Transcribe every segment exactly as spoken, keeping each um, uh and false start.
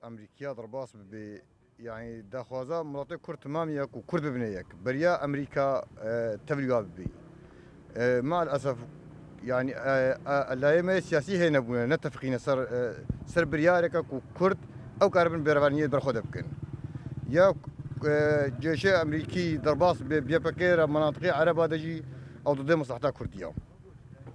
Amerîkiya derbas bibe, yanî daxwaza miletê Kurd temamî ye ku Kurd bibine yek. Beriya Amerîka, e, tevlî wa bibî. E, maalesef, yanî, e, e, layê me siyasî hê nebûne, netefiqîne ser, e, ser biryareke ku Kurd ew karibin bêrevaniyê ber xwe de bikin. Ya, e, cêşê Amerîkî derbas be, bi Y P G re, menatiqê Ereba de jî ew didê mesleheta Kurdî ya.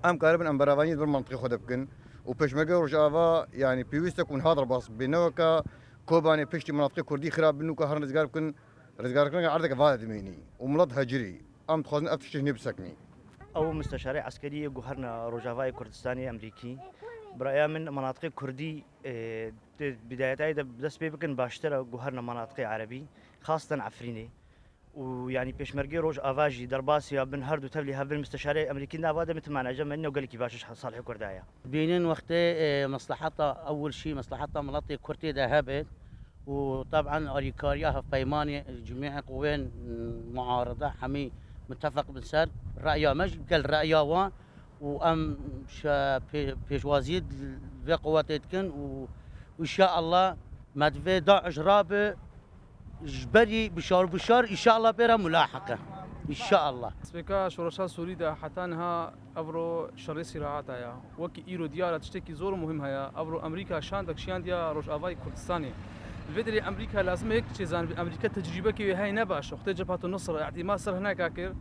Em karibin em beravaniyê di bin mantiqê xwe de bikin û Pêşmerge Rojava, yanî pêwîst e ku niha derbas bibe, ne weke Kobanê piştî manatiqê Kurdî xirab bin û ka herin rizgar bikin, rizgarkirineke erdeke va de dimînî û milet hecirî. Em dixwazin ev tiştê hinê bisekinî. Ew misteşarê eskerî yê guherna Rojavayê Kurdistanê Amerîkî. Bi raya min manatiqê Kurdî, e, di bidayetayê de bi dest pê bikin baştir e guherna manatiqê Erebî, xaseten Efrînê. û yanî Pêşmergê Rojava jî derbasî ya bin her du tevlî hev bin misteşarê Amerîkî nava de min timane je me nîyo gelekî baş ji Salihê Kurda ye. Dibînin wextê, e, mesleheta ewil şî, mesleheta miletê Kurtê de hebe û teb'en alîkariya hevpeymanê cimî qûwên muaride hemî mitefeq bin ser reya me jî gel reya wan û em şe-, pê-, pêşwaziyê vê quwetê dikin û înşaallah me divê DAIŞ rabe ji berî bişar bişar, înşallah pê re mulahiqe. Înşallah. Destpêka şoreşa Sûrî de heta niha evro şerê sîraata ya. Wekî îro diyar e tiştekî zor û muhîm heye. Evro Amerîka şandek şiyandiya Rojavayê Kurdistanê. Li vê derê Amerîka lazim e yek çê zanibî. Amerîka tecrîbekê wê heye ne baş e. Wextê Cebhetu Nusra îtîmad ser hineka kir,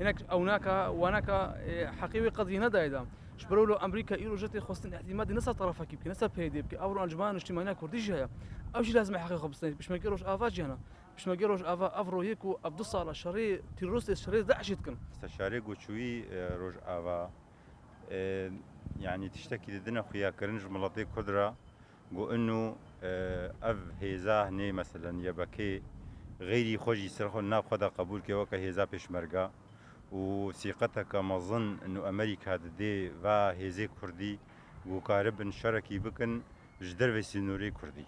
hinek ewneka, waneka, e, heqê wê qedrî nedayê de. Ji ber wilo Amerîka îro jê tê xwestin îtîmadê ne ser terefekî bike, ne ser P Y D bike. Evro Encûmena Niştimaniya Kurdî jî heye. Ew jî lazim e heqê xwe bistêne. Pişmergê Rojava jî hene. Pişmergê Rojava evro yê ku ev du sala şerê teroristê, şerê DAIŞê dikin. Misteşarê Guçûyî, e, Rojava, e, yanî tiştekî didine xuyakirin ji miletê Kurd re. Got, inu, e, ev hêza hinê, meselen, Y P G xeyrî xwe jî ser xwe nav xwe de qebûl ke weke hêza pêşmerge û sîqeteke mezin inu Amerîka didê va hêzê Kurdî ku karibin şerekî bikin ji dervê sînorê Kurdî.